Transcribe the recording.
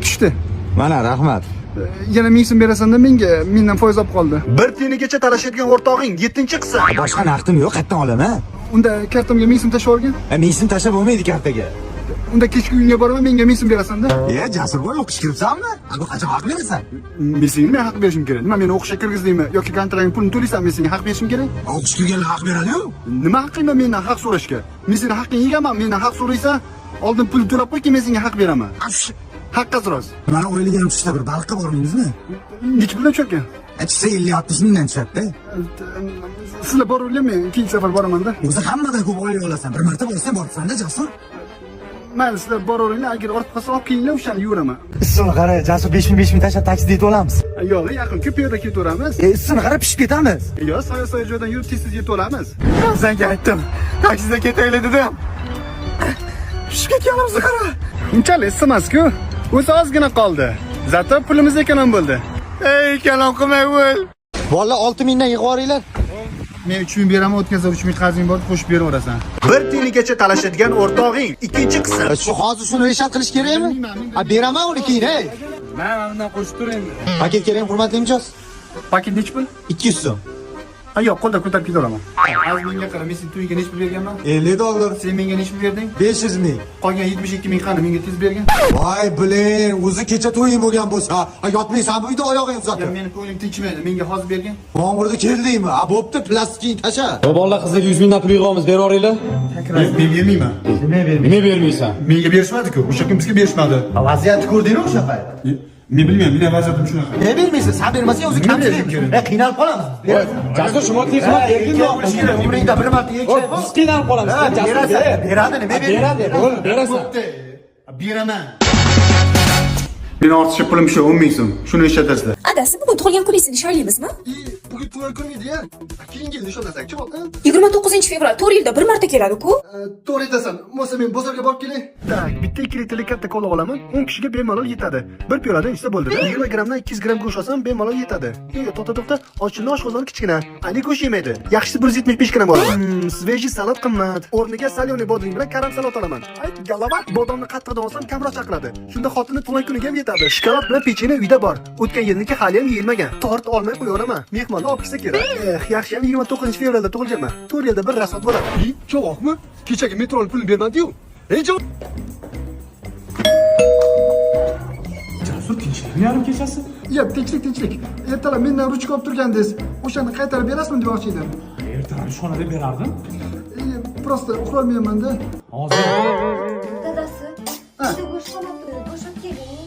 Tushdi. Mana, rahmat. Yana 1000 so'm berasan-da menga, mendan foiz olib qoldi. Bir tiyinigacha talashadigan o'rtog'ing 7-qism. Boshqa naqdim yo'q, qayerdan olaman? Unda kartamga 1000 so'm tashlab olgin. 1000 so'm tashlab bo'lmaydi kartaga. Unda kechki uyingga boraman, menga 1000 so'm berasan-da. E, Jasurboy, o'qishga kiribsanmi? Bu qachon haq berasan? Men senga nima haq berishim kerak? Nima, meni o'qishga kirgizdingmi yoki kontraktning pulini to'laysan, men senga haq berishim kerak? O'qishga kirganlar haq beradi-yu. Nima haqqing bor mendan haq so'rashga? Men seni haqqingni yeganman, mendan haq so'raysan, oldin pul to'lab qo'y, keyin men senga haq beraman. Haqqa so'ras. Mana oylik ham tushsa bir baliqqa bormaymizmi? Necha puldan tusharkan? Tushsa 50-60 mingdan tushadi-da. Sizlar boraveringlar, men keyingi safar boraman-da. O'zi hammadan ko'p oylik olasan. Bir marta borsang borsan-da, Jasur. Mayli, sizlar boraveringlar, agar ortib qolsa olib kelinglar, o'shani yuraman. Issini qara, Jasur, 5000 5000 tashlab taksida yetib olamiz. Yo'q, yaqin-ku, piyoda ketaveramiz. Issini qara, pishib ketamiz. Yo'q, soya-soya joydan yurib tez-tez yetib olamiz. Senga aytdim. Taksida ketaylik dedim. Pishib ketganimizni qara. Unchalik issimas-ku. O'zi ozgina qoldi. Zato pulimiz ekonom bo'ldi. Ey, kalom qilmay o'l. Bolalar, 6000 dan yig'ib yuboringlar. Men 3000 beraman, o'tgan safar 3000 qarzing bor, qo'shib beraverasan. Bir tiyinigacha talashadigan o'rtog'ing 2-qism. Shu hozir shuni reshat qilish kerakmi? Ha, beraman uni keyin, ey. Mana bundan qo'shib tur endi. Paket kerakmi, hurmatli mijoz? Paket nechi pul? 200 so'm. Ha, yo'q, qo'lda ko'tarib ketaveraman. Hozir menga qara, men seni to'yiga nechi pul berganman? 50 dollar. Sen menga nechi pul berding? 500 ming. Qolgan 72 ming qani, menga tez bergin. Voy, biling, o'zi kecha to'ying bo'lgan bo'lsa, ha, yotmaysan bu uyda oyog'ing Ya uzatib. meni ko'nglim tinchmaydi, menga hozir bergin. Yomg'irda keldingmi? Ha, bo'pti, plastikingni tasha. Bolalar, qizlarga 100 mingdan pul yig'amiz, berib yuboringlar. Men bermayman. Nima bermaysan? Menga berishmadi-ku, o'sha kun bizga berishmadi. Vaziyatni ko'rdingmi o'sha payt? Men bilmayman, meni vaziyatim shunaqa. Ne bermaysan? Sen bermasang o'zi Nima kamchilik. berishim kerak? E, qiynalib qolamiz. Jasur, shuni tezroq bergin. Umringda bir marta erkak Biz qiynalib qolamiz. Ha, Jasur, berasan, ber. beradi, nima Beradi, bo'ldi, berasan. Beraman. Meni ortiqcha pulim shu 10 ming so'm. Shuni ishlatasizlar. Adasi, bugun tug'ilgan kuningizni nishonlaymizmi? Bugun tug'ilgan kunim edi-ya. Keyingi yil nishonlasakchi, 29 fevral 4 yilda bir marta keladi-ku. To'g'ri aytasan. Bo'lsa men bozorga borib kelay. Так, bitta 2 litrlik katta kola olaman. 10 kishiga bemalol yetadi. Bir piyoladan ichsa bo'ldi. 20 grammdan 200 gramm go'sht olsam bemalol yetadi. Yo'q, to'xta, to'xta. Ochilni oshqozoni kichkina. Ani go'sht yemaydi. Yaxshisi 175 gramm olaman. Свежий salat qimmat. O'rniga соленый bodring bilan karam salat olaman. Ay, голова. Bodomni qattiqdan olsam kamroq chaqiladi. Shunda xotinni tug'ilgan kuniga ham yetadi. Shokolad bilan pechenye uyda bor. O'tgan yilniki hali ham yeyilmagan. Tort olmay qo'yaveraman. Mehmonlar olib kelsa kerak. Eh, yaxshi ham 29 fevralda tug'ilganman. 4 yilda bir rasot bo'ladi. Cho'voqmi? Kechagi metroni pulini bermadi-yu. Ey, javob. Jasur, tinchlikmi yarim kechasi? Yo'q, tinchlik, tinchlik. Ertalab mendan ruchka olib turgandingiz. O'shani qaytarib berasizmi demoqchi edim. Ertalab ishxonada berardim. Просто uxlolmayapman-da. Hozir.